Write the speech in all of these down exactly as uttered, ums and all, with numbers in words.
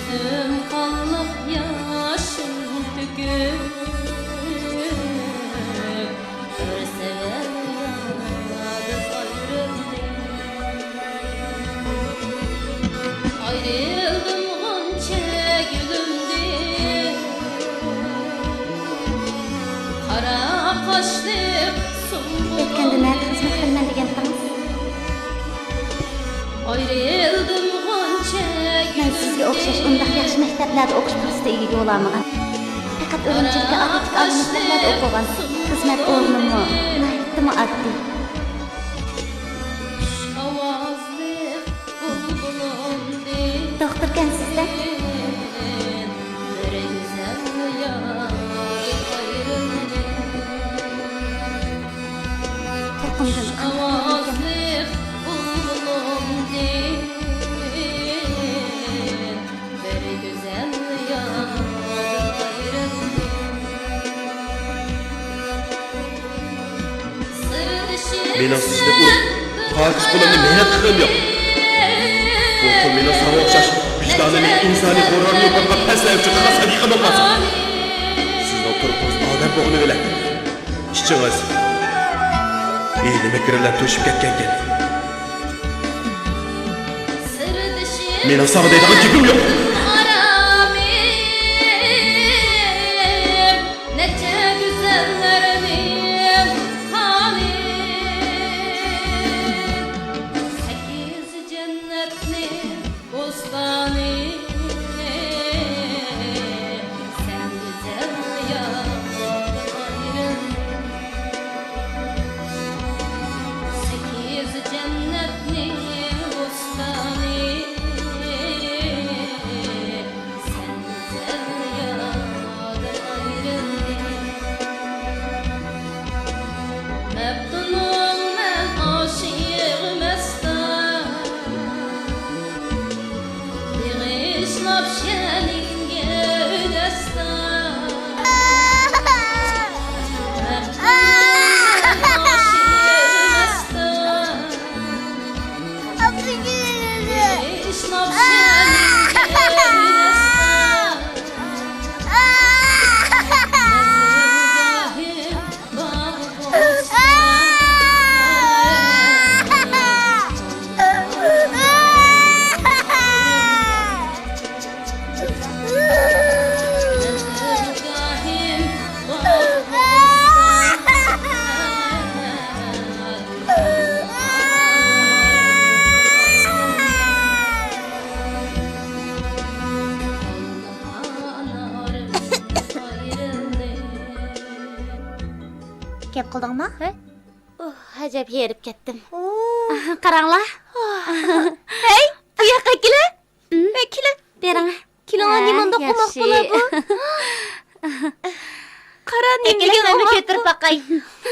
كۆزۈم قانلىق ياشىم تۆكۈپ، بىر سەۋەب يادىم ئايرىلدى. ئايرىلدىم غۇنچە گۈلۈمدىن، قارا قاشلىق سۇمبۇل. ئۆتكەندە نەدە خىزمەت قىلىمەن دېگەنتىڭىز؟ ئايرىلدىم غۇنچە. مەن سىزگە ئوخشاش ئۇنداق ياخشى مەكتەپلەردە ئوقۇش پۇرسىتىگە ئىگە بولالمىغان. پەقەت ئۈرۈمچىدىكى ئادەتتىكى ئالىي مەكتەپلەردە ئوقۇغان. خىزمەت ئورنۇممۇ ناھايىتىمۇ ئاددىي. دوختۇركەنسىز-دە؟ تۇرقۇمدىن قانداق ئاۋازلىق بۇلبۇلۇمدىن بىر گۈزەل ياد ئايرىلدى. مېنىڭ سىزنى ئۇرۇپ، قاقىش قولۇمنى مەينەت قىلغىنىم يوق. بۇ قول مېنىڭ ساڭا ئوخشاش ۋىجدانىنى، ئىنسانىي غۇرۇرىنى يوقاتقان پەسلەر ئۈچۈن قىلغان سەدىقەم بولغانسىڭ. سىزنىڭ تۇرقىڭىز ئادەم بوغۇنى بىلەن ئىچىڭىز ھىيلە-مىكىر بىلەن توشۇپ كەتكەنكەن. مېنىڭ ساڭا دەيدىغان گېپىم يوق. نەچچە گۈزەللەرنىڭ خانى، سەككىز جەننەتنىڭ بوستانى، سەن گۈزەل ياد ئايرىلدى. سەككىز جەننەتنىڭ بوستانى، سەن گۈزەل ياد ئايرىلدى. مەپتۇنۇم مەن ئاشىق مەستان، بېغىشلاپ شەنىڭگە دەستان. مەپتۇنۇم مەن ئاشىق مەستان، گەپ قىلدىڭما؟ ھە؟ ئۇھ، ئەجەب ھېرىپ كەتتىم. ئۇھ. ئاھ، قاراڭلار. ھەي، بۇ ياققا كېلە. ھە، كېلە. بېرىڭ. كېلىڭە، ھە، نېمانداق قوماق ياخشى. بۇلار بۇ؟ قارا، نېمىدېگەن ئوماق بۇ؟ كۆتۈرۈپ باقاي.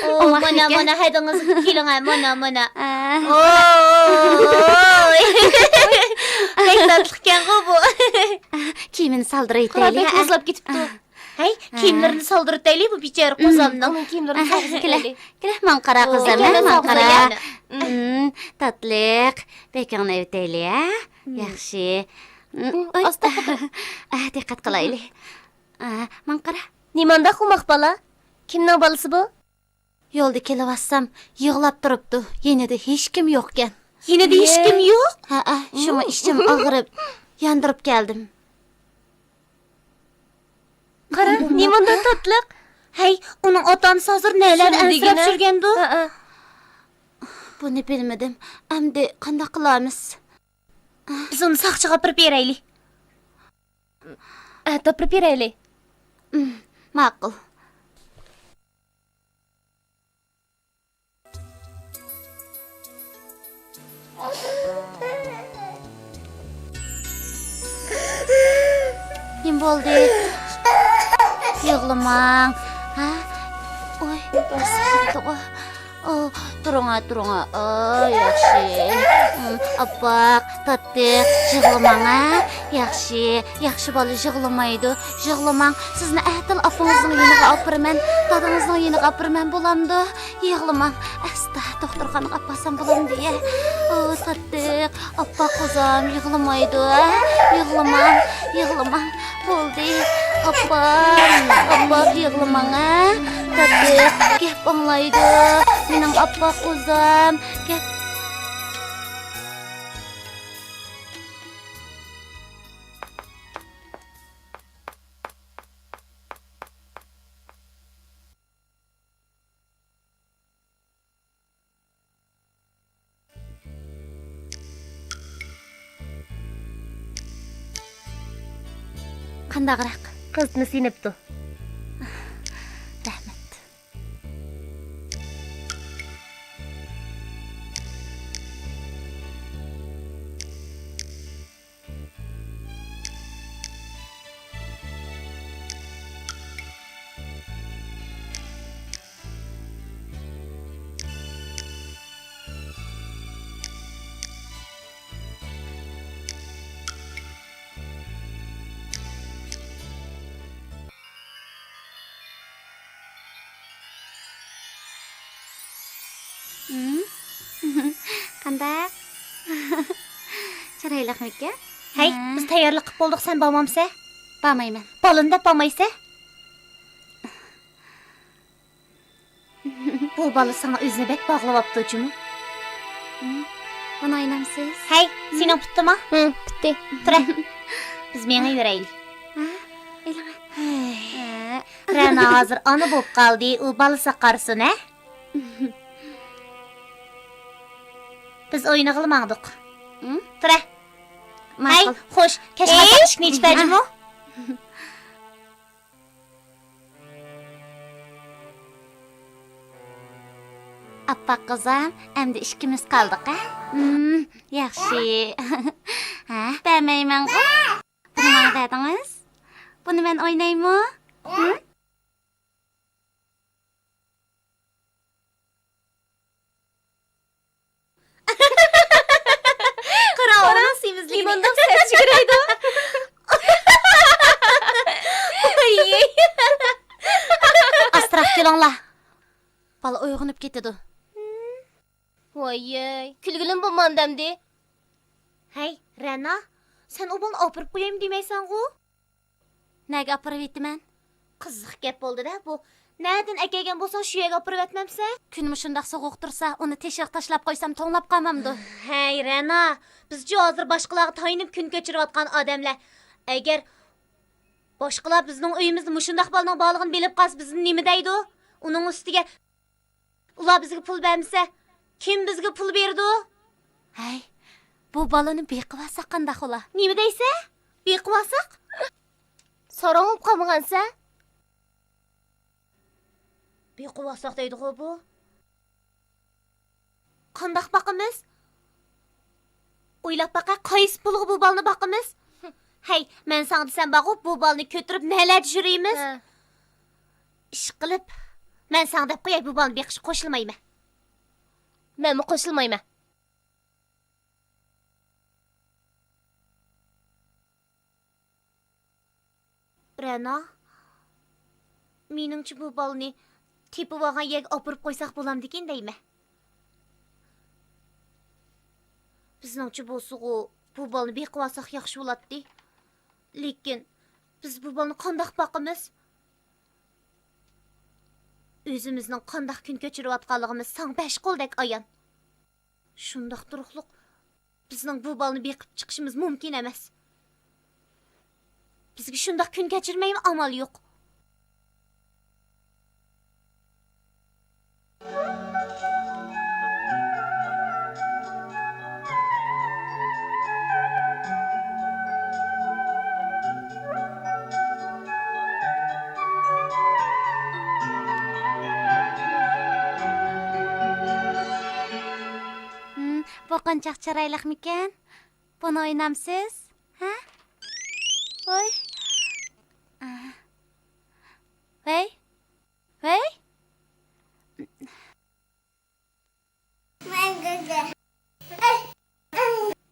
ئوماق مانا، مانا، ھەدىڭىزگە كېلىڭە، مانا، مانا. ئاھ. ئوي. بەك تاتلىقكەنغۇ بۇ. كىيىمىنى سالدۇرۇۋېتەيلى. قارا، بەك مۇزلاپ كېتىپتۇ. ھەي، ھە. كىيىملىرىنى سالدۇرۇۋېتەيلى بۇ بىچارە قوزامنىڭ. ئۇنىڭ كىيىملىرىنى سالدۇرۇۋېتەيلى. كېلە، كېلە، ماڭقارا قىزىم، ماڭقارا. تاتلىق. بېكىڭنى ئېۋىتەيلى، ھە؟ ياخشى. ئوي. ئاستا قىلىپ. ئاھ، دىققەت قىلايلى. ئاھ، ماڭقارا. نېمانداق ئوماق بالا؟ كىمنىڭ بالىسى بۇ؟ يولدا كېلىۋاتسام، يىغلاپ تۇرۇپتۇ. يېنىدا ھېچكىم يوقكەن. يېنىدا ھېچكىم يوق؟ ھەئە، شۇڭا ئىچىم ئاغرىپ، ياندۇرۇپ كەلدىم. قارا، نېمانداق تاتلىق. ھەي، ئۇنىڭ ئاتا-ئانىسى ھازىر نەلەردە ئەنسىرەپ يۈرگەندۇ؟ ھەئە. بۇنى بىلمىدىم. ئەمدى قانداق قىلارمىز؟ بىز ئۇنى ساقچىغا ئاپىرىپ بېرەيلى. ئە، تاپىرىپ بېرەيلى. ماقۇل. نېمە بولدى؟ يىغلىماڭ. ھە؟ ئوي، ئاغرىدىغۇ. ئو، تۇرۇڭا، تۇرۇڭا. ئاي، ياخشى. ئاپپاق، تاتلىق، يىغلىماڭ، ھە؟ ياخشى، ياخشى بالا يىغلىمايدۇ. يىغلىماڭ. سىزنى ئەتىلا ئاپىڭىزنىڭ يېنىغا ئاپىرىمەن، دادىڭىزنىڭ يېنىغا ئاپىرىمەن، بولامدۇ؟ يىغلىماڭ. ئاستا، دوختۇرخانىغا ئاپارسام بولامدۇ يە؟ ئۇ، تاتلىق. ئاپا قوزام يىغلىمايدۇ، ھە؟ يىغلىماڭ، يىغلىماڭ. بولدى. ئاپا، ئاپا يىغلىماڭ، ھە؟ تاتلىق، گەپ ئاڭلايدۇ. مېنىڭ ئاپا قوزام، گەپ. قانداقراق؟ قىزىتما سىنىپتۇ. رەھمەت. ھىم؟ قانداق؟ چىرايلىقمىكەن؟ ھەي، ھە. بىز تەييارلىق قىلىپ بولدۇق، سەن بارمامسەن؟ بارمايمەن. بالىنى دەپ بارمايسەن؟ بۇ بالا ساڭا ئۆزىنى بەك باغلىۋاپتۇ جۇمۇ. ھىم؟ بۇنى ئوينامسىز؟ ھەي، سېنىڭ پۈتتىما؟ ھىم، پۈتتى. تۇرە. بىز مېڭىۋېرەيلى. ھە؟ ئېلىڭە. ھەي. ھە. رەنا ھازىر ئانا بولۇپ قالدى، ئۇ بالىسىغا قارىسۇن، ھە؟ بىز ئوينىغىلى ماڭدۇق. ھىم؟ تۇرە. ھەي، ماقۇل. خوش، كەچ قالساق ئىشىكنى ئېچىپ بەر جۇمۇ. ئاپپاق قىزام، ئەمدى ئىككىمىز قالدۇق، ھە؟ ھىم، ياخشى. ھە، بەرمەيمەنغۇ. بۇنى ماڭا بەردىڭىز. بۇنى مەن ئوينايمۇ؟ ھىم؟ قارا، ئۇنىڭ سېمىزلىكىنى. نېمانداق سەس چىقىرايدۇ؟ ئاستىراق كۈلۈڭلار. بالا ئويغىنىپ كېتىدۇ. ۋاييەي، كۈلگىلىمۇ بولمامدۇ ئەمدى؟ ھەي، رەنا، سەن ئۇ بالىنى ئاپىرىپ قويايمۇ دېمەيسەنغۇ؟ نەگە ئاپىرىۋېتىمەن؟ قىزىق گەپ بولدى-دە بۇ. نەدىن ئەكەلگەن بولساڭ، شۇ يەرگە ئاپىرىۋەتمەمسەن؟ كۈن مۇشۇنداق سوغۇق تۇرسا، ئۇنى تېشىغا تاشلاپ قويسام، توڭلاپ قالمامدۇ؟ ھەي، رەنا، بىزچۇ ھازىر باشقىلارغا تايىنىپ كۈن كەچۈرۈۋاتقان ئادەملەر. ئەگەر باشقىلار بىزنىڭ ئۆيىمىزدە مۇشۇنداق بالىنىڭ بارلىقىنى بىلىپ قالسا، بىزنى نېمە دەيدۇ؟ ئۇنىڭ ئۈستىگە ئۇلار بىزگە پۇل بەرمىسە، كىم بىزگە پۇل بېرىدۇ؟ ھەي، بۇ بالىنى بېقىۋالساق قانداق بولا؟ نېمە دەيسە؟ بېقىۋالساق؟ ساراڭ بولۇپ قالمىغانسە؟ بېقىۋالساق دەيدىغۇ بۇ. قانداق باقىمىز؟ ئويلاپ باقە، قايسى پۇلغا بۇ بالىنى باقىمىز؟ ھەي، مەن ساڭا دېسەم بارغۇ، بۇ بالىنى كۆتۈرۈپ نەلەردە يۈرىمىز؟ ھە. ئىشقىلىپ، مەن ساڭا دەپ قوياي، بۇ بالىنى بېقىشقا قوشۇلمايمەن. مەنمۇ قوشۇلمايمەن. رەنا، مېنىڭچە بۇ بالىنى تېپىۋالغان يەرگە ئاپىرىپ قويساق بولامدىكىن دەيمەن. بىزنىڭچە بولسىغۇ، بۇ بالىنى بېقىۋالساق ياخشى بولاتتى. لېكىن بىز بۇ بالىنى قانداق باقىمىز؟ ئۆزىمىزنىڭ قانداق كۈن كەچۈرۈۋاتقانلىقىمىز ساڭا بەش قولدەك ئايان. شۇنداق تۇرۇقلۇق بىزنىڭ بۇ بالىنى بېقىپ چىقىشىمىز مۇمكىن ئەمەس. بىزگە شۇنداق كۈن كەچۈرمەيمۇ ئامال يوق. ھىم، بۇ قانچاق چىرايلىقمىكەن؟ بۇنى ئوينامسىز؟ ھە؟ ۋوي. ھەي. ۋەي.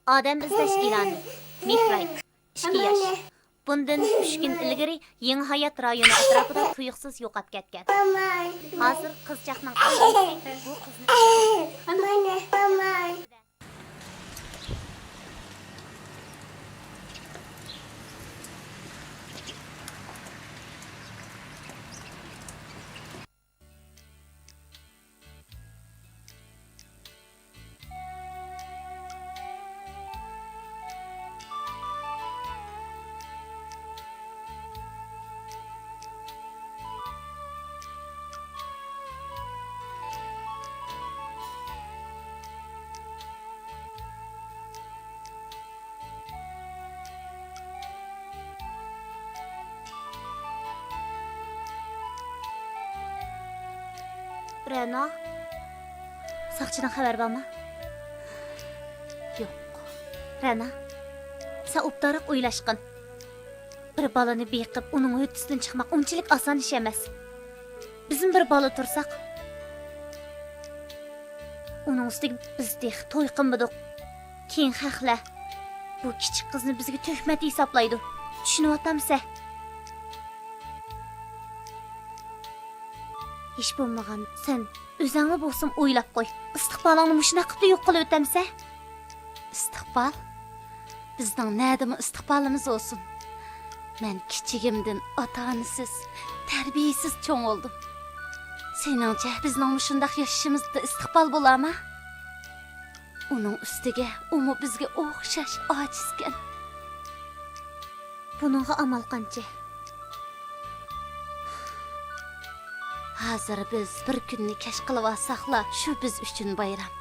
ئادەم ئىزدەش ئېلانى. مېفرايت. ئىككى ياش. بۇندىن ئۈچ كۈن ئىلگىرى يېڭى ھايات رايونى ئەتراپىدا تۇيۇقسىز يوقاپ كەتكەن. ھازىر قىزچاقنىڭ ئاتا-ئانىسى بۇ قىزنى رەنا، ساقچىدىن خەۋەر بارمۇ؟ يوق. رەنا، سەن ئوبدانراق ئويلاشقىن. بىر بالىنى بېقىپ، ئۇنىڭ ھۆددىسىدىن چىقماق ئۇنچىلىك ئاسان ئىش ئەمەس. بىزمۇ بىر بالا تۇرساق، ئۇنىڭ ئۈستىگە بىز تېخى توي قىلمىدۇق. كېيىن خەقلەر بۇ كىچىك قىزنى بىزگە تۆھمەت ھېسابلايدۇ. چۈشىنىۋاتامسەن؟ ھېچ بولمىغان سەن ئۆزۈڭنى بولسىمۇ ئويلاپ قوي. ئىستىقبالىڭنى مۇشۇنداق قىلىپ يوق قىلىۋېتەمسەن؟ ئىستىقبال؟ بىزنىڭ نەدىمۇ ئىستىقبالىمىز بولسۇن؟ مەن كىچىكىمدىن ئاتا-ئانىسىز، تەربىيىسىز چوڭ بولدۇم. سېنىڭچە بىزنىڭ مۇشۇنداق ياشىشىمىزدا ئىستىقبال بولارما؟ ئۇنىڭ ئۈستىگە ئۇمۇ بىزگە ئوخشاش ئاجىزكەن. بۇنىڭغا ئامال قانچە؟ ھازىر بىز بىر كۈننى كەچ قىلىۋالساقلا، شۇ بىز ئۈچۈن بايرام.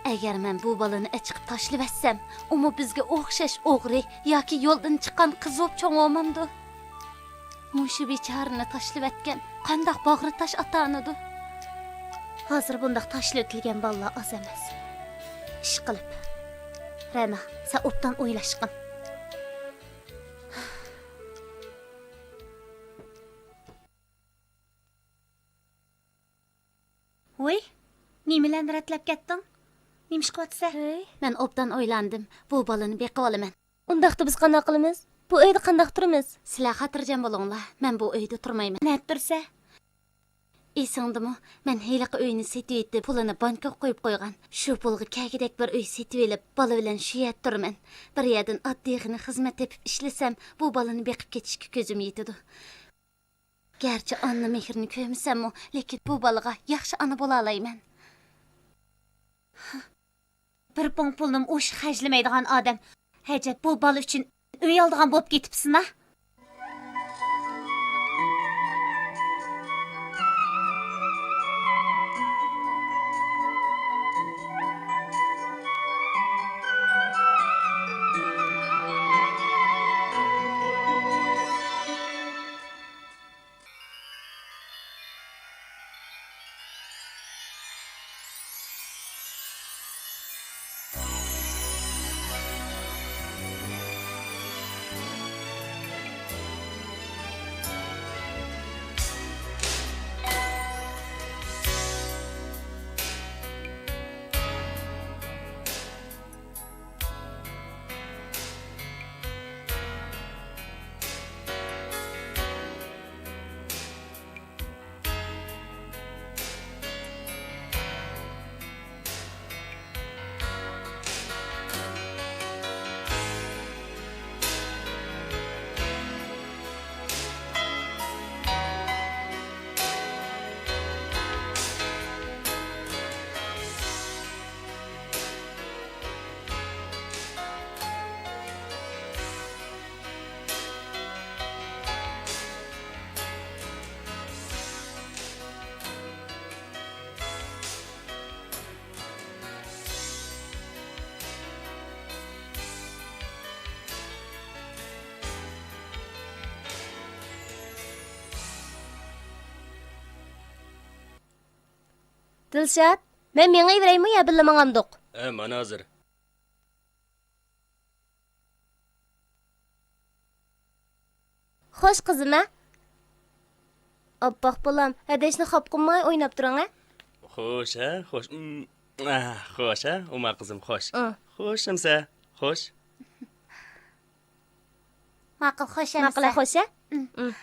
ئەگەر مەن بۇ بالىنى ئەچىقىپ تاشلىۋەتسەم، ئۇمۇ بىزگە ئوخشاش ئوغرى ياكى يولدىن چىققان قىز بولۇپ چوڭ بولمامدۇ؟ مۇشۇ بىچارىنى تاشلىۋەتكەن قانداق باغرى تاش ئاتا-ئانىدۇ؟ ھازىر بۇنداق تاشلىۋېتىلگەن بالىلار ئاز ئەمەس. ئىشقىلىپ، رەنا، سەن ئوبدان ئويلاشقىن. ۋۇي، نېمىلەرنى رەتلەپ كەتتىڭ؟ نېمە ئىش قىلىۋاتىسەن؟ ھەي. مەن ئوبدان ئويلاندىم. بۇ بالىنى بېقىۋالىمەن. ئۇنداقتا بىز قانداق قىلىمىز؟ بۇ ئۆيدە قانداق تۇرىمىز؟ سىلەر خاتىرجەم بولۇڭلار، مەن بۇ ئۆيدە تۇرمايمەن. نەدە تۇرىسەن؟ ئېسىڭدىمۇ؟ مەن ھېلىقى ئۆينى سېتىۋېتىپ، پۇلىنى بانكىغا قويۇپ قويغان. شۇ پۇلغا كەلگۈدەك بىر ئۆي سېتىۋېلىپ، بالا بىلەن شۇ يەردە تۇرىمەن. بىر يەردىن ئاددىيغىنە خىزمەت تېپىپ ئىشلىسەم، بۇ بالىنى بېقىپ كېتىشكە كۆزۈم يېتىدۇ. گەرچە ئانا مېھرىنى كۆرمىسەممۇ، لېكىن بۇ بالىغا ياخشى ئانا بولالايمەن. بىر پۇڭ پۇلنىمۇ ئوشۇق خەجلىمەيدىغان ئادەم. ھەجەپ، بۇ بالا ئۈچۈن ئۆي ئالىدىغان بولۇپ كېتىپسىنا؟ دىلشات، مەن مېڭىۋېرەيمۇ يا بىللە ماڭامدۇق؟ ھە، مانا ھازىر. خوش قىزىم ھە. ئاپئاق بالام، ھەدەشنى خاپا قىلماي ئويناپ تۇرۇڭ ھە. خوش ھە، خوش. ئىم، ئاھ، خوش ھە، ئوما قىزىم، خوش. ئىم. خوش ئەمسە، خوش. ماقۇل، خوش ئەمىسە. ماقۇل، خوش، ھە؟ ئىم.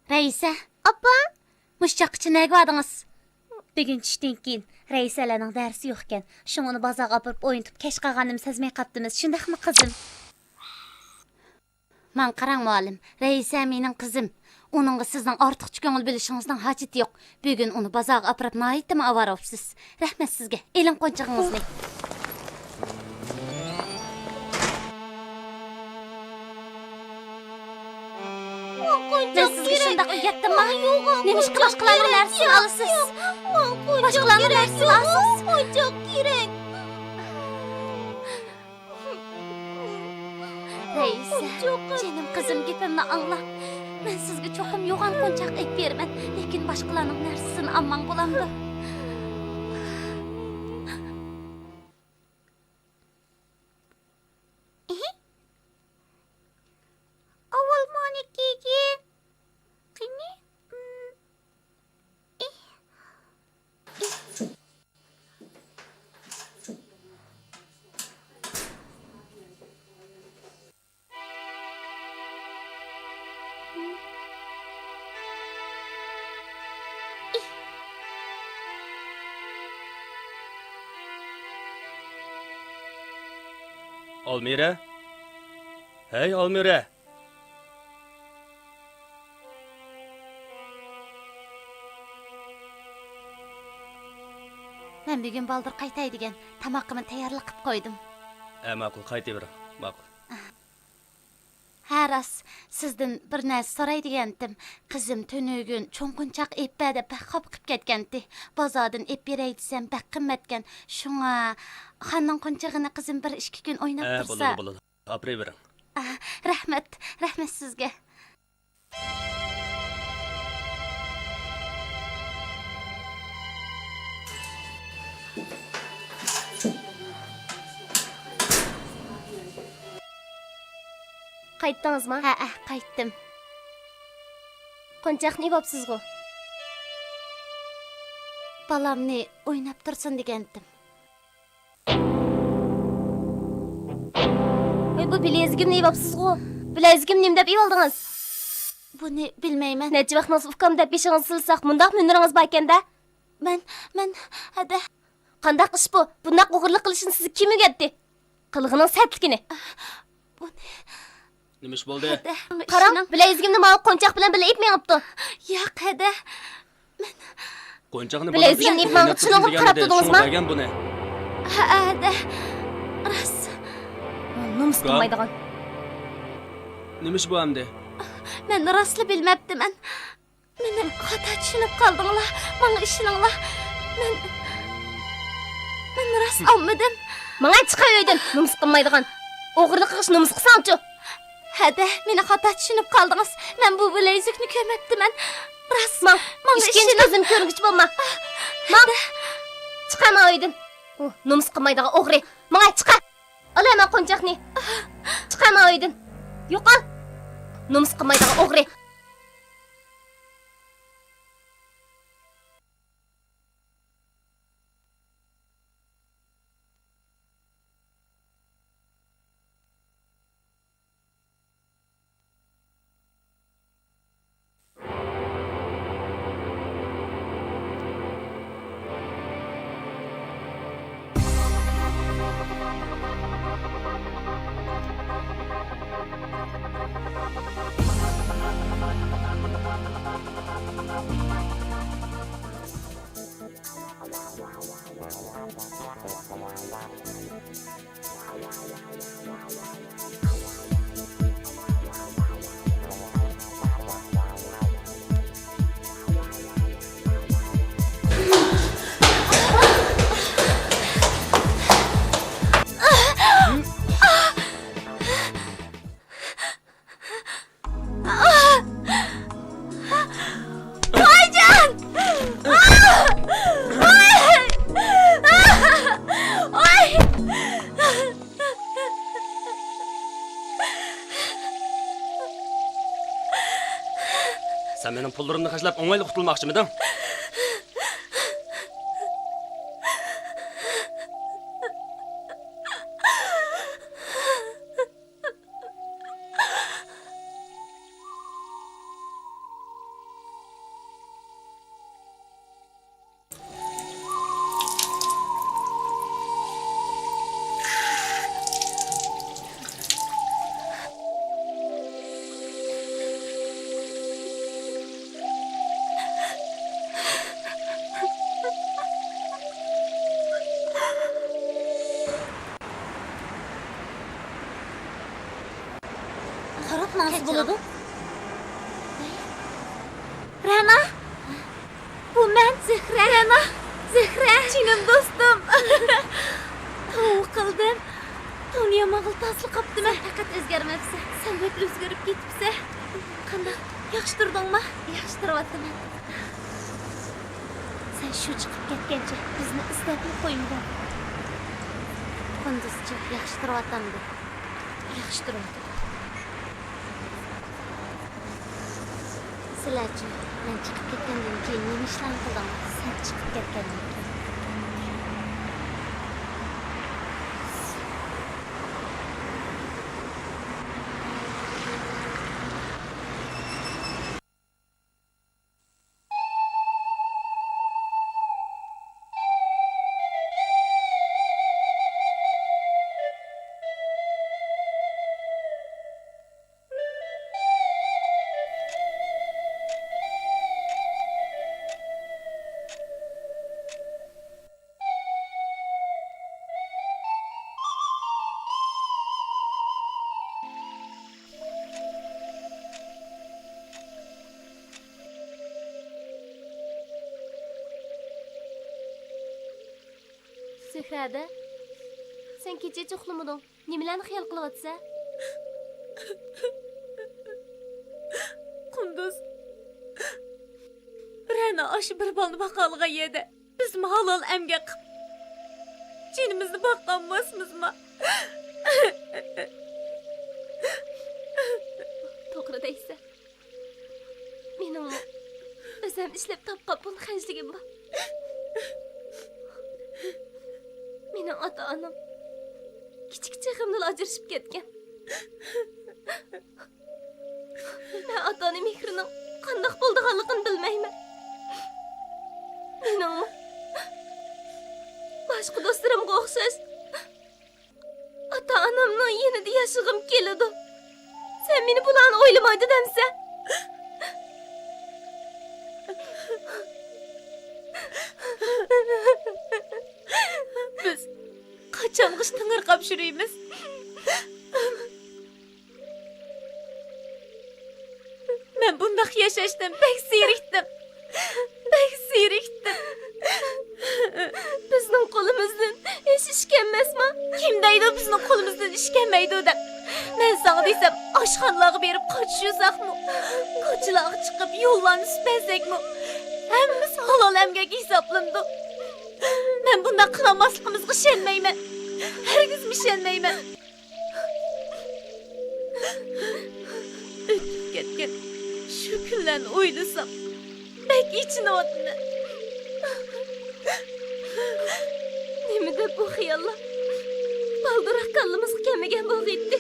رەئىسە. ئاپا! مۇشۇ چاغقىچە نەگە باردىڭىز؟ بۈگۈن چۈشتىن كېيىن رەئىسەلەرنىڭ دەرسى يوقكەن. شۇڭا ئۇنى بازارغا ئاپىرىپ ئوينىتىپ كەچ قالغىنىمنى سەزمەي قاپتىمىز. شۇنداقمۇ، قىزىم؟ ماڭا قاراڭ، مۇئەللىم. رەئىسە مېنىڭ قىزىم. ئۇنىڭغا سىزنىڭ ئارتۇقچە كۆڭۈل بۆلۈشىڭىزنىڭ ھاجىتى يوق. بۈگۈن ئۇنى بازارغا ئاپىراپ ناھايىتىمۇ ئاۋارە بوپسىز. رەھمەت سىزگە. ئېلىڭ قونچىقىڭىزنى. مەن سىزگە شۇنداق ئۆگەتتىمما؟ نېمىشقا باشقىلارنىڭ نەرسىسىنى ئالىسىز؟ باشقىلارنىڭ نەرسىسىنى ئالسىڭىز. قونچاق كېرەك. رەئىسە، جېنىم قىزىم، گېپىمنى ئاڭلا. مەن سىزگە چوقۇم يوغان قونچاق ئېلىپ بېرىمەن، لېكىن باشقىلارنىڭ نەرسىسىنى ئالماڭ، بولامدۇ؟ ئاۋۋال مانى كىيگىن. قېنى؟ ئالمىرە؟ ھەي، ئالمىرە! مەن بۈگۈن بالدۇر قايتاي دېگەن، تاماققىمۇ تەييارلىق قىپ قويدۇم. ھە، ماقۇل، قايتىۋېرىڭ. ماقۇل. ھە، راست، سىزدىن بىر نەرسە سوراي دېگەنتىم. قىزىم تۈنۈگۈن چوڭ قونچاق ئېلىپ بەر دەپ بەك خاپا قىلىپ كەتكەنتى. بازاردىن ئېلىپ بېرەي دېسەم بەك قىممەتكەن. شۇڭا، خاننىڭ قونچىقىنى قىزىم بىر ئىككى كۈن ئويناپ ھە، تۇرسا. بولىدۇ، بولىدۇ. ئاپىرىۋېرىڭ. ئا، رەھمەت، رەھمەت سىزگە. قايتتىڭىزمۇ؟ ھەئە، قايتتىم. قونچاقنى ئېۋاپسىزغۇ؟ بالامنى ئويناپ تۇرسۇن دېگەنتىم. ۋاي، بۇ بىلەزىكىمنى ئېۋاپسىزغۇ؟ بىلەزىكىمنى نېمە دەپ ئېۋالدىڭىز؟ بۇنى بىلمەيمەن. نەچچە ۋاقتىڭىز ئۇكام دەپ بېشىڭىزنى سىلىساق، مۇنداق ھۈنىرىڭىز باركەن-دە. مەن، مەن، ھەدە. قانداق ئىش بۇ؟ بۇنداق ئوغرىلىق قىلىشنى سىزگە كىم ئۆگەتتى؟ قىلغىنىڭ سەتلىكىنى. بۇنى. نېمە ئىش بولدى؟ ھەدە، قاراڭ، ئىشنىڭ بىلەزىكىمنى ماۋۇ قونچاق بىلەن بىللە ئېلىپ مېڭىپتۇ. ياق، ھەدە. قونچاقنى بىلەزىكىمنى ئېلىپ ماڭا چىلىڭىپ قاراپ تۇردىڭىزمۇ؟ بەرگەن بۇنى. ھە، ھەدە. راست. نومۇس قىلمايدىغان. نېمە ئىش بۇ ئەمدى؟ مەن راستلا بىلمەپتىمەن. مېنى خاتا چۈشىنىپ قالدىڭلار. ماڭا ئىشىنىڭلار. مەن، مەن راست ئالمىدىم. ماڭا چىقار ئۆيدىن، نومۇس قىلمايدىغان. ئوغرىلىق قىلىش نومۇس قىلساڭچۇ؟ ھەدە، مېنى خاتا چۈشىنىپ قالدىڭىز. مەن بۇ بىلەيزۈكنى كۆرمەپتىمەن. راست، ماڭ، ماڭا ئىككىنچى ئىشىنىڭ. كۆزۈم كۆرگۈچە بولما. ماڭ. چىقار ماڭا ئۆيدىن. ئۇ نومۇس قىلمايدىغان ئوغرى. ماڭا چىقار. ئال ھەممە قونچاقنى. چىقار ماڭا ئۆيدىن. يوقال. نومۇس قىلمايدىغان ئوغرى. ۋايجان! ئاھ! ۋاي! ۋاي! سەن مېنىڭ پۇللىرىمنى خەجلەپ، ئوڭايلا قۇتۇلماقچىمىدىڭ؟ قاراپ ماڭسا بولىدۇ. رەنا! بۇ مەن، زۆھرە. رەنا! زۆھرە! جېنىم دوستۇم! توۋا قىلدىم. تونۇيالمىغىلى تاسلا قاپتىمەن. سەن پەقەت ئۆزگەرمەپسەن. سەن بەك ئۆزگىرىپ كېتىپسەن. قانداق؟ ياخشى تۇردۇڭما؟ ياخشى تۇرۇۋاتىمەن. سەن شۇ چىقىپ كەتكەنچە بىزنى ئىزدەپمۇ قويمىدىڭ. قۇندۇزچۇ ياخشى تۇرۇۋاتامدۇ؟ ياخشى تۇرۇۋاتىدۇ. سىلەرچۇ، مەن چىقىپ كەتكەندىن كېيىن نېمە ئىشلارنى قىلدىڭلار؟ سەن چىقىپ كەتكەندىن كېيىن. زۆھرەدە، سەن كېچىچە ئۇخلىمىدىڭ. نېمىلەرنى خىيال قىلىۋاتىسەن؟ قۇندۇز، رەنا ئاشۇ بىر بالىنى باقالىغان يەردە بىزمۇ ھالال ئەمگەك قىپ، جېنىمىزنى باققانماسمىزما؟ توغرا دەيسەن. مېنىڭمۇ ئۆزۈم ئىشلەپ تاپقان پۇل خەجلىگىم بار. مېنىڭ ئاتا-ئانام كىچىك چېغىمدىلا ئاجرىشىپ كەتكەن. مەن ئاتا-ئانا مېھرىنىڭ قانداق بولىدىغانلىقىنى بىلمەيمەن. مېنىڭمۇ باشقا دوستلىرىمغا ئوخشاش ئاتا-ئانامنىڭ يېنىدا ياشىغۇم كېلىدۇ. سەن مېنى بۇلارنى ئويلىمايدۇ دەمسەن؟ بىز قاچانغىچە تېڭىرقاپ يۈرىمىز؟ مەن بۇنداق ياشاشتىن بەك زېرىكتىم. بەك زېرىكتىم. بىزنىڭ قولىمىزدىن ھېچ ئىش كەلمەسما؟ كىم دەيدۇ بىزنىڭ قولىمىزدىن ئىش كەلمەيدۇ دەپ؟ مەن ساڭا دېسەم، ئاشخانىلارغا بېرىپ قاچا يۇساقمۇ، كوچىلارغا چىقىپ يوللارنى سۈپۈرسەكمۇ، ھەممىسى ھالال ئەمگەك ھېسابلىنىدۇ. مەن بۇنداق قىلالماسلىقىمىزغا ئىشەنمەيمەن. ھەرگىزمۇ ئىشەنمەيمەن. ئۆتۈپ كەتكەن شۇ كۈنلەرنى ئويلىسام، بەك ئېچىنىۋاتىمەن. نېمىدۇر بۇ خىياللار بالدۇرراق كاللىمىزغا كەلمىگەن بولغىيتتى.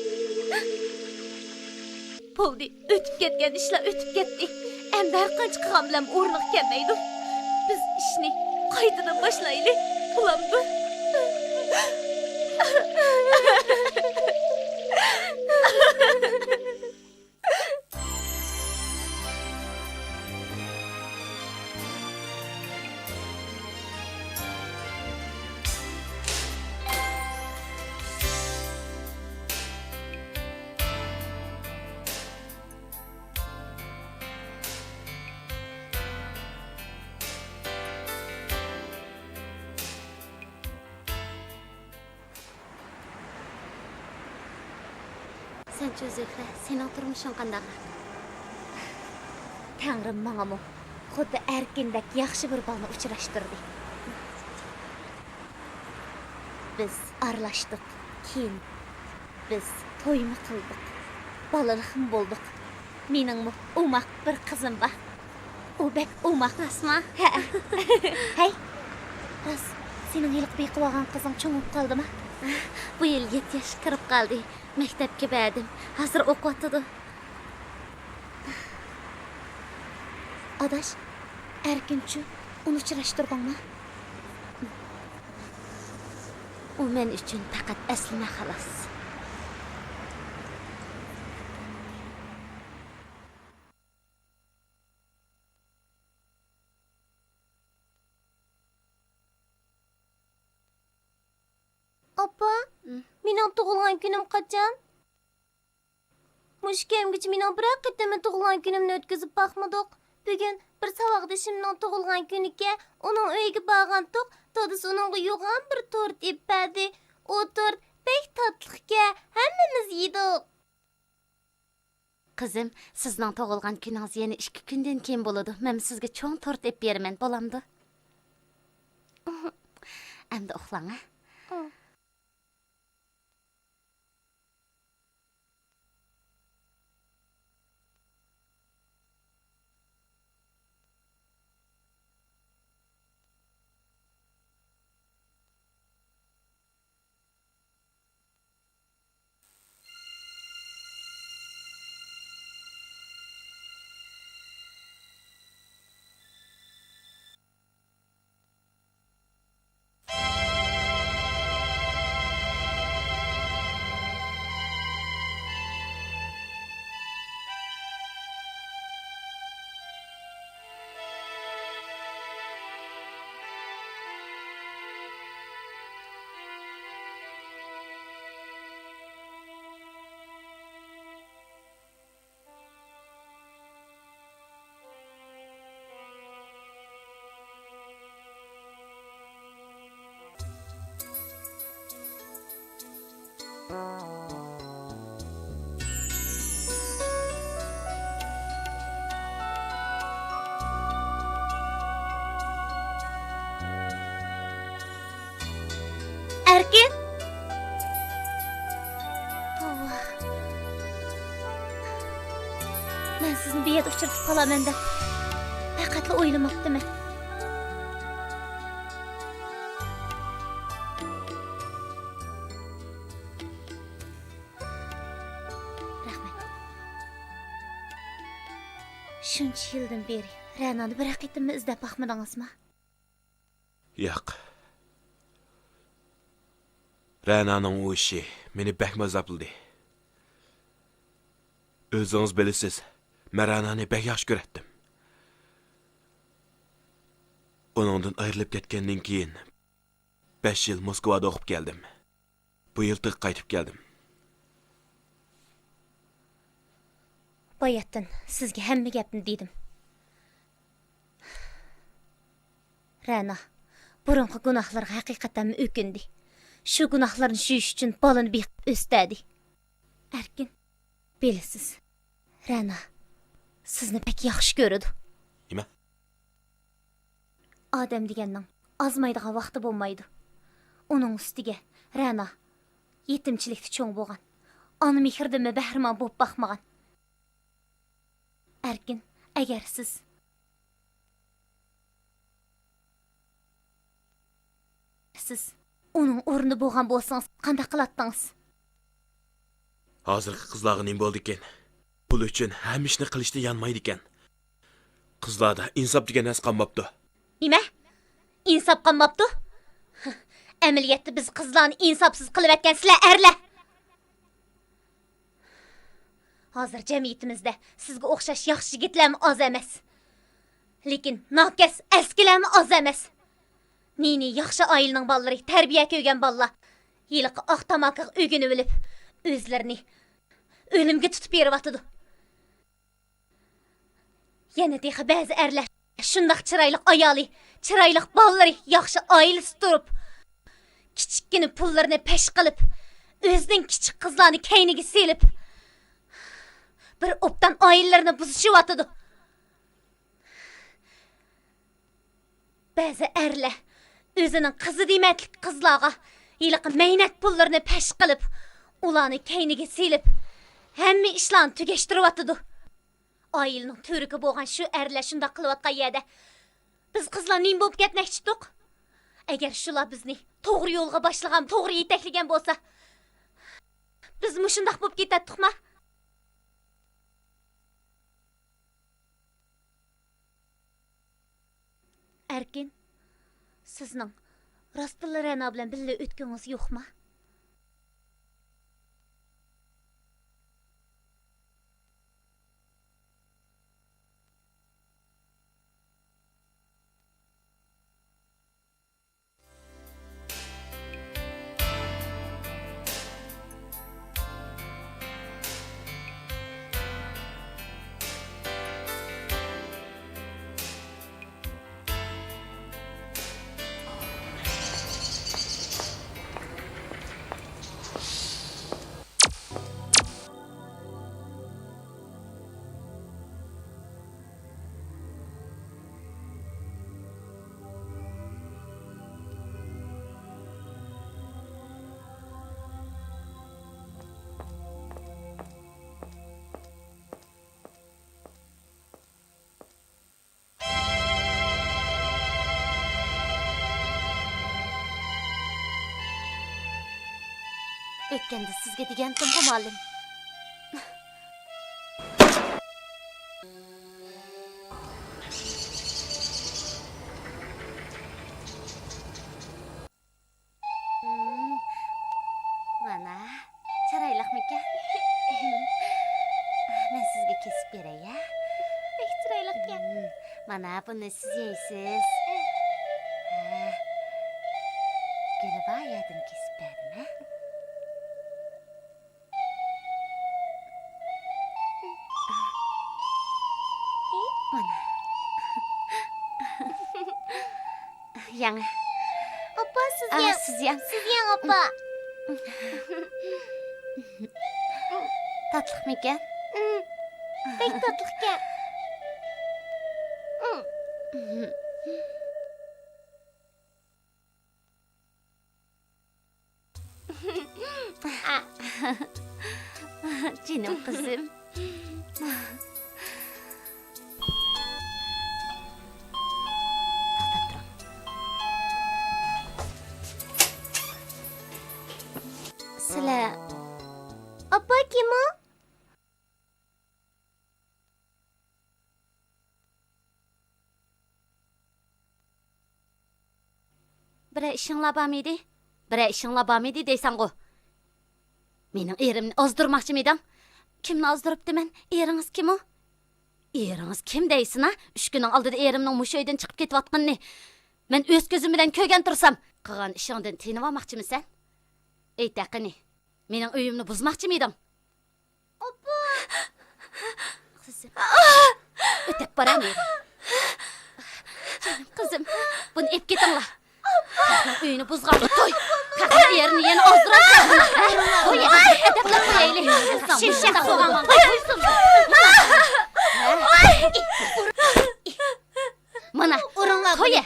بولدى، ئۆتۈپ كەتكەن ئىشلار ئۆتۈپ كەتتى. ئەمدى ھەر قانچە قىلغان بىلەن ئورنىغا كەلمەيدۇ. بىز ئىشنى قايتىدىن باشلايلى، بولامدۇ؟ سەنچۇ زۆھرە، سېنىڭ تۇرمۇشۇڭ قانداق؟ تەڭرىم ماڭىمۇ خۇددى ئەركىندەك ياخشى بىر بالىنى ئۇچراشتۇردى. بىز ئارىلاشتۇق، كېيىن بىز تويمۇ قىلدۇق، بالىلىقمۇ بولدۇق. مېنىڭمۇ ئوماق بىر قىزىم بار. ئۇ بەك ئوماق. راستما؟ ھەئە. ھەي، راست، سېنىڭ ھېلىقى بېقىۋالغان قىزىڭ چوڭىيىپ قالدىما؟ بۇ يىل يەتتە ياشقا كىرىپ قالدى. مەكتەپكە بەردىم. ھازىر ئوقۇۋاتىدۇ. ئاداش، ئەركىنچۇ، ئۇنى ئۇچراشتۇردۇڭمۇ؟ ئۇ مەن ئۈچۈن پەقەت ئەسلىمە، خالاس. ئاپا، مېنىڭ تۇغۇلغان كۈنۈم قاچان؟ مۇشۇ كەمگىچە مېنىڭ بىرەر قېتىممۇ تۇغۇلغان كۈنۈمنى ئۆتكۈزۈپ باقمىدۇق. بۈگۈن بىر ساۋاقدىشىمنىڭ تۇغۇلغان كۈنىكەن، ئۇنىڭ ئۆيىگە بارغانتۇق، دادىسى ئۇنىڭغا يوغان بىر تورت ئېلىپ بەردى. ئۇ تورت بەك تاتلىقكەن، ھەممىمىز يېدۇق. قىزىم، سىزنىڭ تۇغۇلغان كۈنىڭىز يەنە ئىككى كۈندىن كېيىن بولىدۇ. مەن سىزگە چوڭ تورت ئېلىپ بېرىمەن، بولامدۇ؟ ئەمدى ئۇخلاڭ، ھە؟ ئەركىن! توۋا. مەن سىزنى بۇ يەردە ئۇچرىتىپ قالارمەن دەپ پەقەتلا ئويلىماپتىمەن. رەھمەت. شۇنچە يىلدىن بېرى رەنانى بىرەر قېتىممۇ ئىزدەپ باقمىدىڭىزمۇ؟ ياق. رەنانىڭ ئۇ ئىشى مېنى بەكمۇ ئازابلىدى. ئۆزىڭىز بىلىسىز، مەن رەنانى بەك ياخشى كۆرەتتىم. ئۇنىڭدىن ئايرىلىپ كەتكەندىن كېيىن، بەش يىل موسكۋادا ئوقۇپ كەلدىم. بۇ يىل تېخى قايتىپ كەلدىم. باياتتىن سىزگە ھەممە گەپنى دېدىم. رەنا بۇرۇنقى گۇناھلىرىغا ھەقىقەتەنمۇ ئۆكۈندى. شۇ گۇناھلىرىنى يۇيۇش ئۈچۈن بالىنى بېقىپ ئۆستەردى. ئەركىن، بىلىسىز، رەنا سىزنى بەك ياخشى كۆرىدۇ. نېمە؟ ئادەم دېگەننىڭ ئازمايدىغان ۋاقتى بولمايدۇ. ئۇنىڭ ئۈستىگە رەنا يېتىمچىلىكتە چوڭ بولغان، ئانا مېھرىدىنمۇ بەھرىمەن بولۇپ باقمىغان. ئەركىن، ئەگەر سىز، سىز ئۇنىڭ ئورنىدا بولغان بولسىڭىز، قانداق قىلاتتىڭىز؟ ھازىرقى قىزلارغا نېمە بولدىكىن؟ پۇل ئۈچۈن ھەممە ئىشنى قىلىشتىن يانمايدىكەن. قىزلاردا ئىنساپ دېگەن نەرسە قالماپتۇ. نېمە؟ ئىنساپ قالماپتۇ؟ ئەمەلىيەتتە بىز قىزلارنى ئىنساپسىز قىلىۋەتكەن سىلەر ئەرلەر. ھازىر جەمئىيىتىمىزدە سىزگە ئوخشاش ياخشى يىگىتلەرمۇ ئاز ئەمەس. لېكىن ناكەس ئەسكىلەرمۇ ئاز ئەمەس. نى-نى ياخشى ئائىلىنىڭ بالىلىرى، تەربىيە كۆرگەن بالىلار ھېلىقى ئاق تاماكىغا ئۆگىنىۋېلىپ، ئۆزلىرىنى ئۆلۈمگە تۇتۇپ بېرىۋاتىدۇ. يەنە تېخى بەزى ئەرلەر شۇنداق چىرايلىق ئايالى، چىرايلىق بالىلىرى، ياخشى ئائىلىسى تۇرۇپ، كىچىككىنە پۇللىرىنى پەش قىلىپ، ئۆزىنىڭ كىچىك قىزلارنى كەينىگە سېلىپ، بىر ئوبدان ئائىلىلىرىنى بۇزۇشۇۋاتىدۇ. بەزى ئەرلەر ئۆزىنىڭ قىزى دېمەتلىك قىزلارغا ھېلىقى مەينەت پۇللىرىنى پەش قىلىپ، ئۇلارنى كەينىگە سېلىپ، ھەممە ئىشلارنى تۈگەشتۈرۈۋاتىدۇ. ئائىلىنىڭ تۈۋرۈكى بولغان شۇ ئەرلەر شۇنداق قىلىۋاتقان يەردە، بىز قىزلار نېمە بولۇپ كەتمەكچىدۇق؟ ئەگەر شۇلار بىزنى توغرا يولغا باشلىغان، توغرا يېتەكلىگەن بولسا، بىز مۇشۇنداق بولۇپ كېتەتتۇقما؟ ئەركىن، سىزنىڭ راستتىنلا رەنا بىلەن بىللە ئۆتكۈڭىز يوقما؟ ئۆتكەندە سىزگە دېگەنتىمغۇ، مۇئەللىم. مم، مانا، چىرايلىقمىكەن؟ مەن سىزگە كېسىپ بېرەي، ھە؟ بەك چىرايلىقكەن. مم، مانا، بۇنى سىز يەيسىز. ھە. گۈلى بار يەردىن كېسىپ بەردىم، ھە؟ مانا. يەڭ. ئاپا، سىز ئا، يەڭ. سىز يەڭ. سىز يەڭ، ئاپا. تاتلىقمىكەن؟ بەك تاتلىقكەن. جېنىم قىزىم. توختاپ تۇرۇڭ. سىلەر. ئاپا، كىم ئۇ؟ بىرەر ئىشىڭلار بارمىدى؟ بىرەر ئىشىڭلار بارمىدى دەيسەنغۇ؟ مېنىڭ ئېرىمنى ئازدۇرماقچىمىدىڭ؟ كىمنى ئازدۇرۇپتىمەن؟ ئېرىڭىز كىم ئۇ؟ ئېرىڭىز كىم دەيسىنا؟ ئۈچ كۈننىڭ ئالدىدا ئېرىمنىڭ مۇشۇ ئۆيدىن چىقىپ كېتىۋاتقىنىنى مەن ئۆز كۆزۈم بىلەن كۆرگەن تۇرسام، قىلغان ئىشىڭدىن تېنىۋالماقچىمىسەن؟ ئېيت ھەققىنى. مېنىڭ ئۆيۈمنى بۇزماقچىمىدىڭ؟ ئاپا! قىزىم. ئۆتەپ بارامەن. جېنىم قىزىم، بۇنى ئېلىپ كېتىڭلار. خەقنىڭ ئۆيىنى بۇزغانغا توي. خەقنىڭ ئېرىنى يەنە ئازدۇرغانغا توي. ئەدەپلەپ قويايلى. شۇنداق بولغانغا توي. مانا، ئۇرۇڭلار تويى.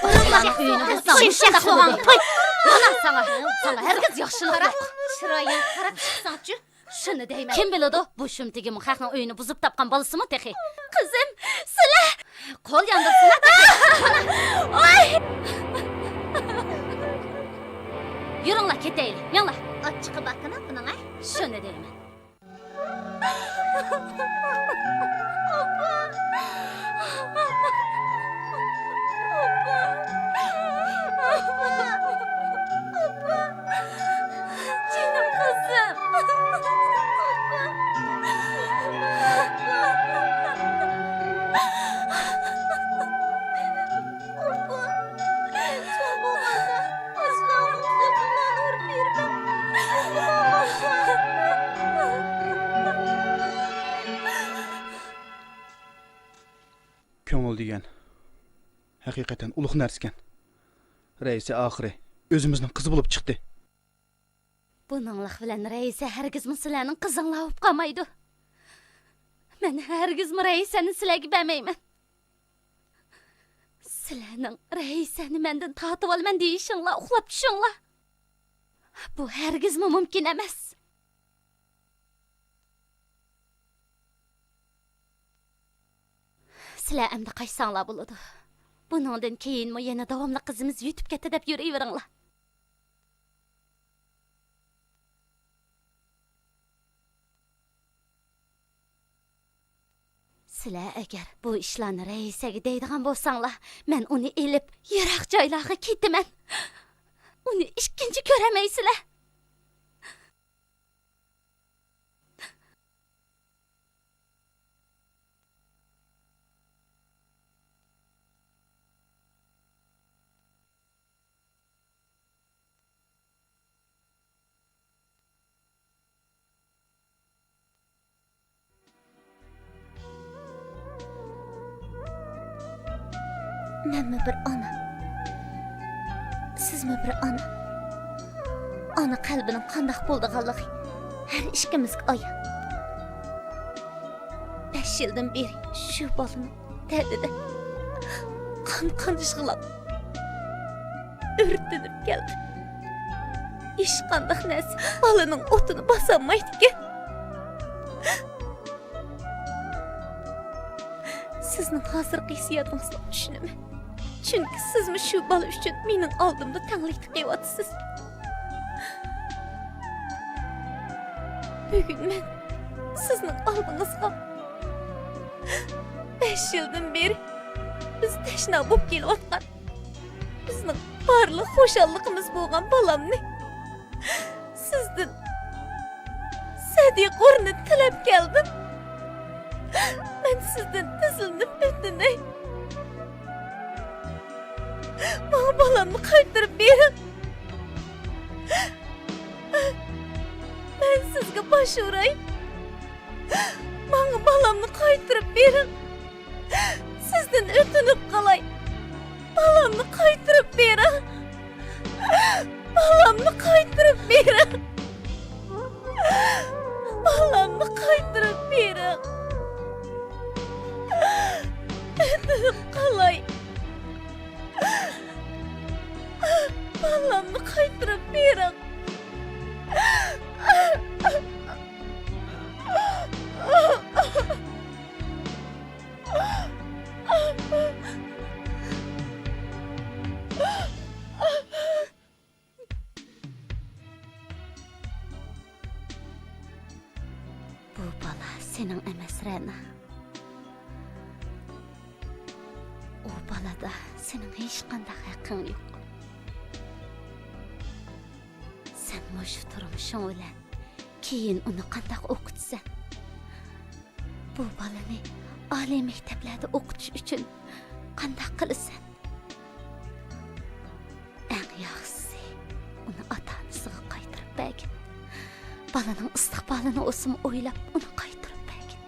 ئۇرۇڭلار. ئۆيىنى بۇزساڭ، شۇنداق بولغانغا توي. مانا ساڭا، ساڭا ھەرگىز ياخشىلىق يوق. چىرايىڭ قاراپ چىقساڭچۇ. شۇنى دەيمەن. كىم بىلىدۇ، بۇ شۇمتىگىمۇ خەقنىڭ ئۆيىنى بۇزۇپ تاپقان بالىسىمۇ تېخى. قىزىم، سىلە! قول ياندۇرسىلا تېخى. ۋاي! يۈرۈڭلار، كېتەيلى، مېڭلار. ئاچچىقى باركىنا بۇنىڭ، ھە؟ شۇنى دەيمەن. ئاپا! جېنىم قىزىم. كۆڭۈل دېگەن ھەقىقەتەن ئۇلۇغ نەرسىكەن. رەئىسە ئاخىرى ئۆزىمىزنىڭ قىزى بولۇپ چىقتى. بۇنىڭلىق بىلەن رەئىسە ھەرگىزمۇ سىلەرنىڭ قىزىڭلار بولۇپ قالمايدۇ. مەن ھەرگىزمۇ رەئىسەنى سىلەرگە بەرمەيمەن. سىلەرنىڭ رەئىسەنى مەندىن تارتىۋالىمەن دېيىشىڭلار، ئۇخلاپ چۈشۈڭلار. بۇ ھەرگىزمۇ مۇمكىن ئەمەس. سىلەر ئەمدى قاچساڭلار بولىدۇ. بۇنىڭدىن كېيىنمۇ يەنە داۋاملىق قىزىمىز يۆتۈپ كەتتى دەپ يۈرۈۋېرىڭلار. سىلەر ئەگەر بۇ ئىشلارنى رەئىسەگە دەيدىغان بولساڭلار، مەن ئۇنى ئېلىپ، يىراق جايلارغا كېتىمەن. ئۇنى ئىككىنچى كۆرەلمەيسىلەر. مەنمۇ بىر ئانا. سىزمۇ بىر ئانا. ئانا قەلبىنىڭ قانداق بولىدىغانلىقى ھەر ئىككىمىزگە ئايان. بەش يىلدىن بېرى شۇ بالىنىڭ دەردىدە قان قان يىغلاپ، ئۆرتىنىپ كەلدىم. ھېچقانداق نەرسە بالىنىڭ ئوتىنى باسالمايدىكەن. سىزنىڭ ھازىرقى ھېسسىياتىڭىزنى چۈشىنىمەن. چۈنكى سىزمۇ شۇ بالا ئۈچۈن مېنىڭ ئالدىمدا تەڭلىك تىقىۋاتىسىز. بۈگۈن مەن سىزنىڭ ئالدىڭىزغا بەش يىلدىن بېرى بىز تەشنا بولۇپ كېلىۋاتقان، بىزنىڭ بارلىق خۇشاللىقىمىز بولغان بالامنى سىزدىن سەدىقە ئورنىدا تىلەپ كەلدىم. مەن سىزدىن تىزلىنىپ ئۆتۈنەي. ماڭا بالامنى قايتۇرۇپ بېرىڭ. مەن سىزگە باش ئۇراي. ماڭا بالامنى قايتۇرۇپ بېرىڭ. سىزدىن ئۆتۈنۈپ قالاي. بالامنى قايتۇرۇپ بېرىڭ. بالامنى قايتۇرۇپ بېرىڭ. قايتۇرۇپ بېرىڭ. بۇ بالا سېنىڭ ئەمەس، رەنا. ئۇ بالىدا سېنىڭ ھېچقانداق ھەققىڭ يوق. سەن مۇشۇ تۇرمۇشۇڭ بىلەن كېيىن ئۇنى قانداق ئوقۇتىسەن؟ بۇ بالىنى ئالىي مەكتەپلەردە ئوقۇتۇش ئۈچۈن قانداق قىلىسەن؟ ئەڭ ياخشىسى، ئۇنى ئاتا-ئانىسىغا قايتۇرۇپ بەرگىن. بالىنىڭ ئىستىقبالىنى بولسىمۇ ئويلاپ، ئۇنى قايتۇرۇپ بەرگىن.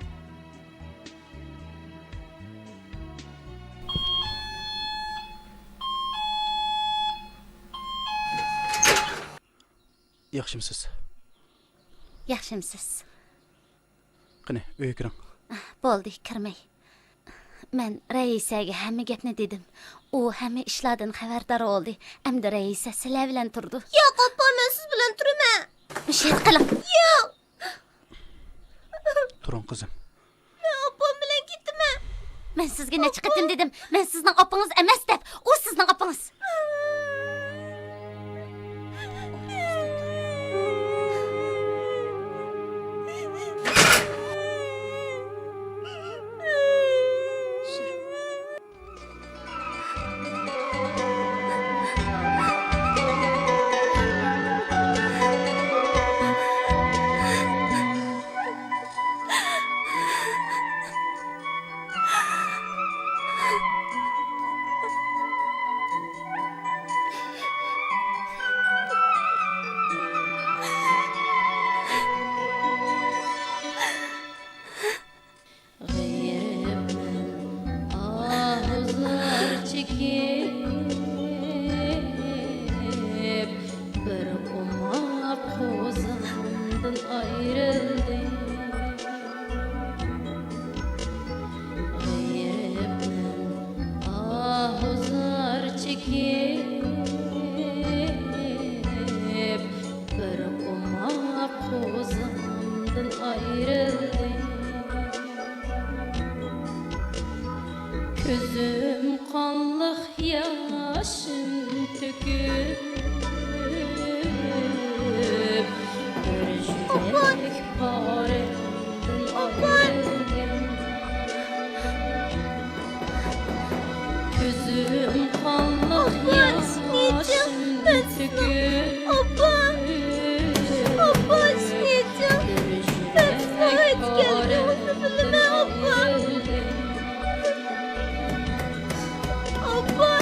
ياخشىمسىز؟ ياخشىمسىز؟ قېنى، ئۆيگە كىرىڭ. بولدى، كىرمەي. مەن رەئىسەگە ھەممە گەپنى دېدىم. ئۇ ھەممە ئىشلاردىن خەۋەردار بولدى. ئەمدى رەئىسە سىلەر بىلەن تۇرىدۇ. ياق، ئاپا، مەن سىز بىلەن تۇرىمەن. مۇشۇ يەردە قېلىڭ. ياق. تۇرۇڭ، قىزىم. مەن ئاپام بىلەن كېتىمەن. مەن سىزگە نەچچە قېتىم دېدىم، مەن سىزنىڭ ئاپىڭىز ئەمەس دەپ. ئۇ سىزنىڭ ئاپىڭىز. غېرىبمەن ئاھۇ زار چېكىپ، بىر ئوماق قوزامدىن ئايرىلدىم. غېرىبمەن ئاھۇ زار چېكىپ، بىر ئوماق قوزامدىن ئايرىلدىم. كۆزۈم قانلىق ياشىم تۆكۈپ، بىر يۈرەك پارەمدىن ئايرىلدىم. كۆزۈم قانلىق ياشىم تۆكۈپ، ئاپا، ئاپا، شۇنىچە مەن ساڭا ئۆتكەلگىنىڭنى بىلىمەن، ئاپا. ئاپا.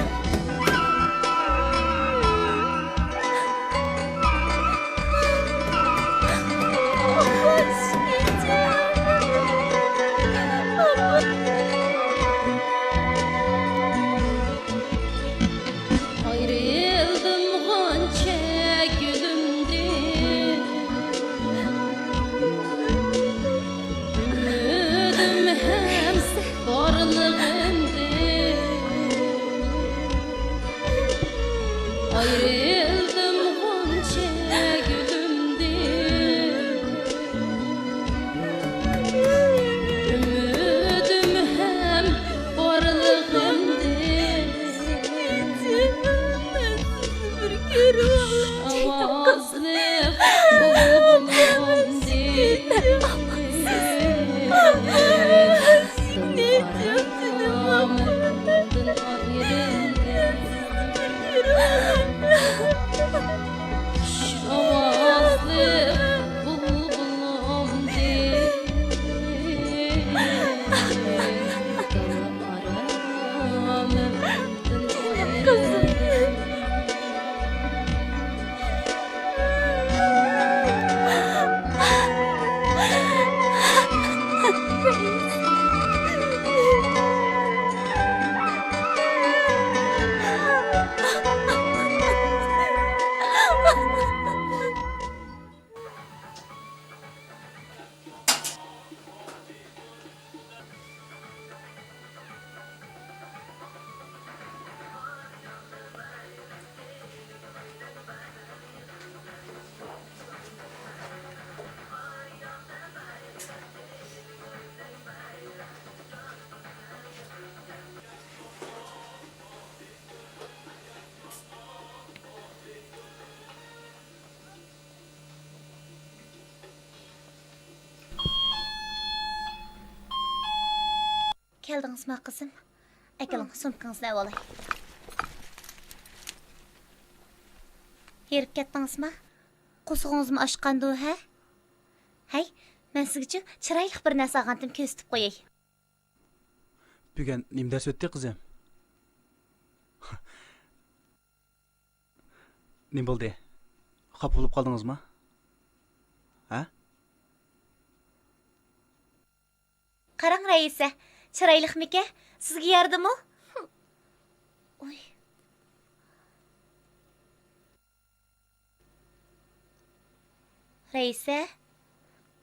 ئايرىلدىم غۇنچە گۈلۈمدىن، ئۈمىدىم ھەم بارلىقىمدىن. ئايرىلدىم غۇنچە گۈلۈمدىن، ئۈمىدىم ھەم بارلىقىمدىن. ئاۋازلىق بولغىنىمدىن. كەلدىڭىزما، قىزىم؟ ئەكېلىڭ، سومكىڭىزنى ئەۋالاي. ھېرىپ كەتتىڭىزما؟ قورسىقىڭىزمۇ ئاچقاندۇ، ھە؟ ھەي، مەن سىزگىچۇ چىرايلىق بىر نەرسە ئالغانتىم، كۆرسىتىپ قوياي. بۈگۈن نېمە دەرس ئۆتتى، قىزىم؟ نېمە بولدى؟ خاپا بولۇپ قالدىڭىزمۇ؟ ھە؟ قاراڭ، رەئىسە، چىرايلىقمىكەن؟ سىزگە يارىدىمۇ؟ ئۇي. رەئىسە،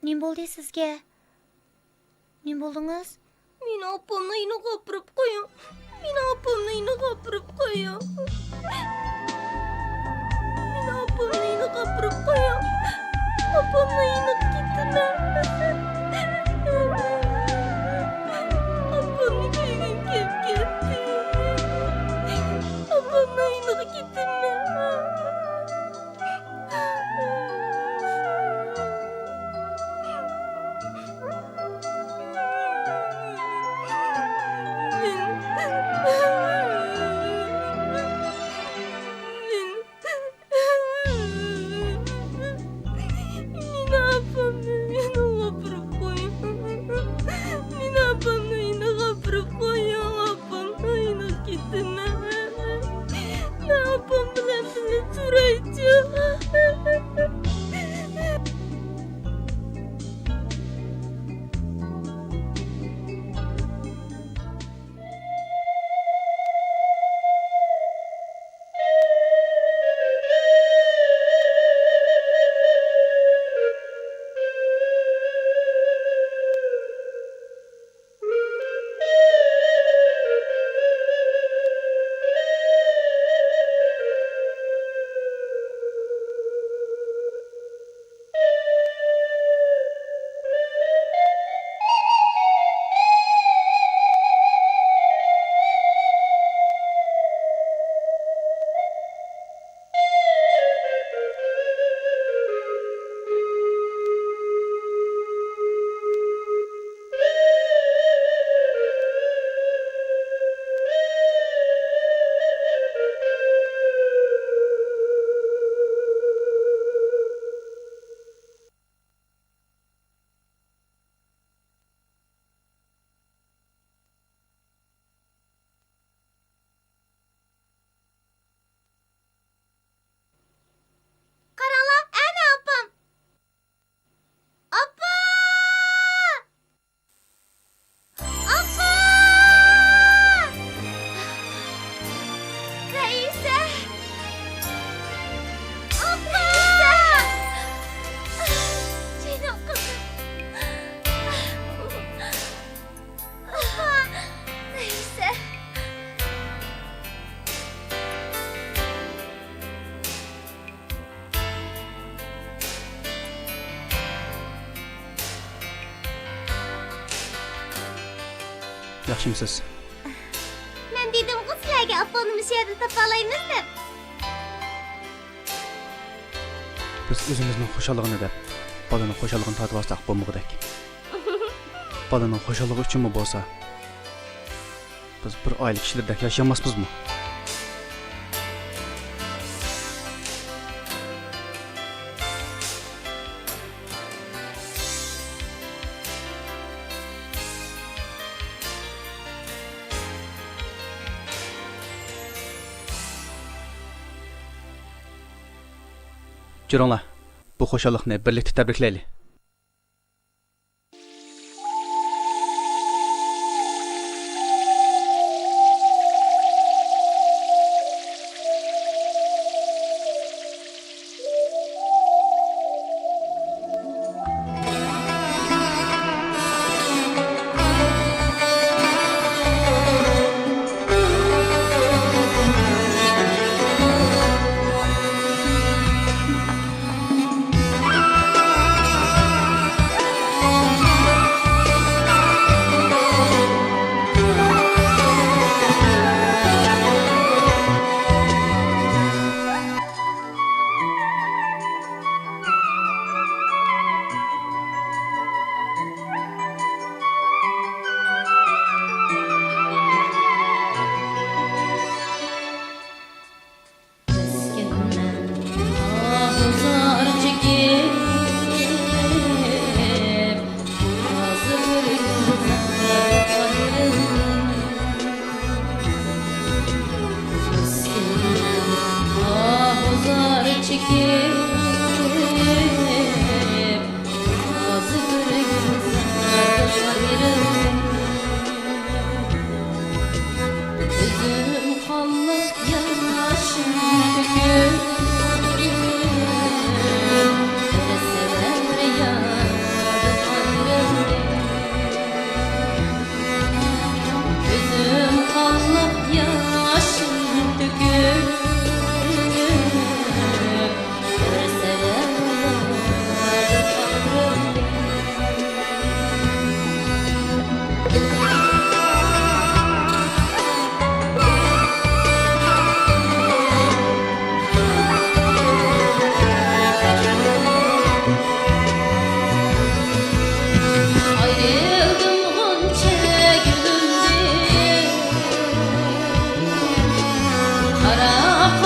نېمە بولدى سىزگە؟ نېمە بولدىڭىز؟ مېنى ئاپامنىڭ يېنىغا ئاپىرىپ قويۇڭ. مېنى ئاپامنىڭ يېنىغا ئاپىرىپ قويۇڭ. مېنى ئاپامنىڭ يېنىغا ئاپىرىپ قويۇڭ. ئاپامنىڭ يېنىغا كېتىمەن. ئاپامنى كۆرگۈم كېلىپ كەتتى. ئاپامنىڭ يېنىغا كېتىمەن. مېنى ئاپامنىڭ يېنىغا ئاپىرىپ قويۇڭ. مېنى ئاپامنىڭ يېنىغا ئاپىرىپ قويۇڭ. ئاپامنىڭ يېنىغا كېتىمەن. مەن ئاپام بىلەن بىللە تۇرايچۇ. قاراڭلار، ئەنە ئاپام! ئاپا! ئاپا! رەئىسە! ئاپا! جېنىم قىزىم! ئاپا! رەئىسە! ياخشىمۇسىز؟ مەن دېدىمغۇ سىلەرگە، ئاپامنى مۇشۇ يەردىن تاپالايمىز دەپ. بىز ئۆزىمىزنىڭ خۇشاللىقىنى دەپ، بالىنىڭ خۇشاللىقىنى تارتىۋالساق بولمىغۇدەك. بالىنىڭ خۇشاللىقى ئۈچۈنمۇ بولسا، بىز بىر ئائىلە كىشىلىرىدەك ياشىيالماسمىزمۇ؟ جۈرۈڭلار، بۇ خۇشاللىقنى بىرلىكتە تەبرىكلەيلى.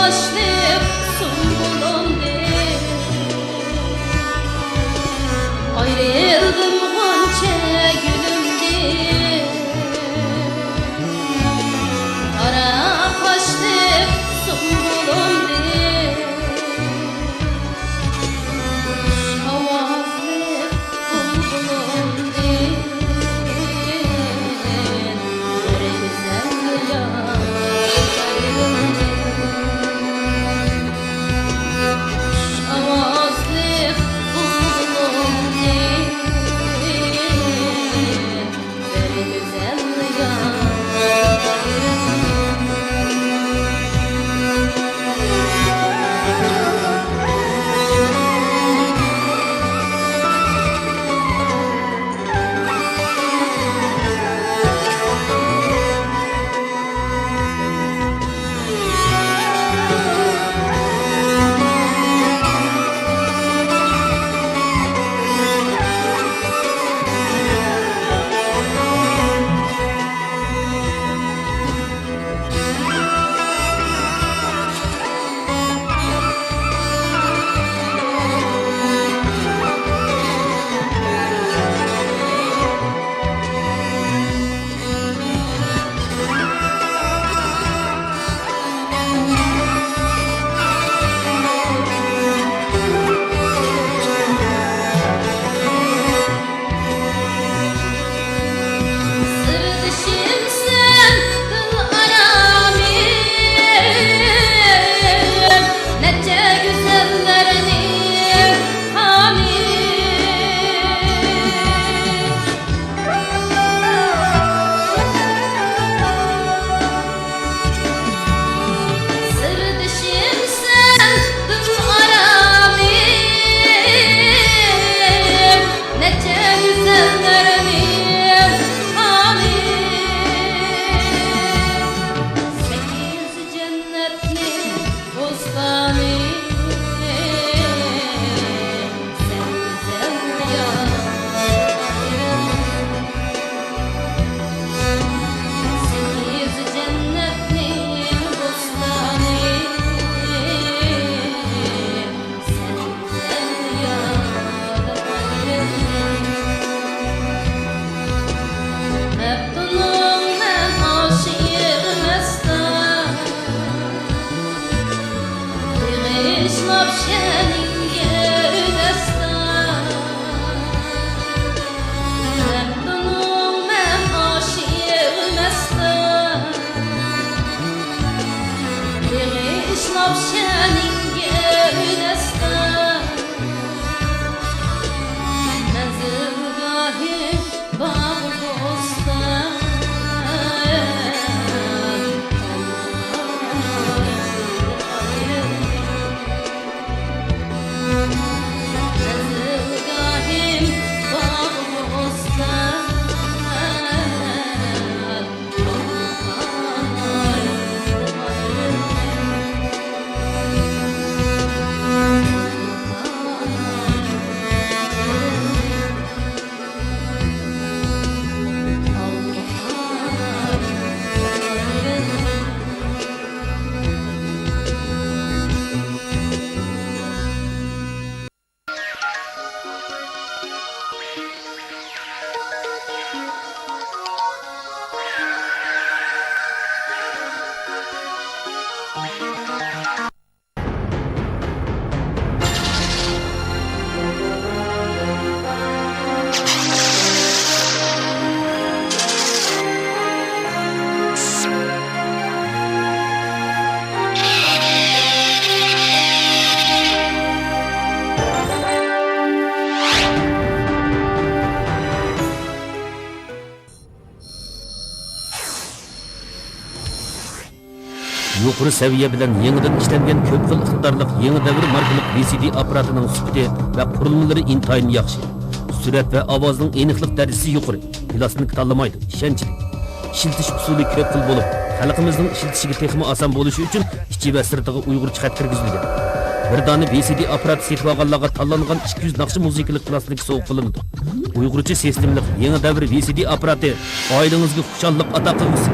باشلىق سۇمبۇلۇمدىن، ئايرىلدىم غۇنچە گۈلۈمدىن، تاراپ باشلىق سۇمبۇلۇمدىن، خۇش ئاۋازلىق بۇلبۇلۇمدىن، بىر گۈزەل يار. خۇش ئاۋازلىق بۇلبۇلۇمدىن، بىر گۈزەل يار. سىردىشىمسەن دىل ئارامىم، نەچچە گۈزەللەرنىڭ خانى. سىردىشىمسەن دىل ئارامىم، نەچچە گۈزەللەرنىڭ خانى. سەككىز جەننەتنىڭ بوستانى، سەن گۈزەل يار. سەككىز جەننەتنىڭ بوستانى، سەن گۈزەل يار. مەپتۇنۇم مەن ئاشىق مەستان، بېغىشلاپ شەنىڭگە داستان. مەپتۇنۇم مەن ئاشىق مەستان، بېغىشلاپ شەنىڭگە داستان. مەنزىلگاھىم باغ بوستان. مەنزىلگاھىم باغ بوستان. يۇقىرى سەۋىيە بىلەن يېڭىدىن ئىشلەنگەن كۆپ خىل ئىقتىدارلىق يېڭى دەۋر ماركىلىق ۋى سى دى ئاپپاراتىنىڭ سۈپىتى ۋە قۇرۇلمىلىرى ئىنتايىن ياخشى. سۈرئەت ۋە ئاۋازنىڭ ئېنىقلىق دەرىجىسى يۇقىرى. پىلاستىنكا تاللىمايدۇ، ئىشەنچلىك. ئىشلىتىش ئۇسۇلى كۆپ خىل بولۇپ، خەلقىمىزنىڭ ئىشلىتىشىگە تېخىمۇ ئاسان بولۇشى ئۈچۈن ئىچى ۋە سىرتىغا ئۇيغۇرچە خەت كىرگۈزۈلگەن. بىر دانە ۋى سى دى ئاپپاراتى سېتىۋالغانلارغا تاللانغان ئىككى يۈز ناخشا مۇزىكىلىق پىلاستىنكا سوۋغا قىلىنىدۇ. ئۇيغۇرچە سىستېمىلىق يېڭى دەۋر ۋى سى دى ئاپپاراتى ئائىلىڭىزگە خۇشاللىق ئاتا قىلغۇسى.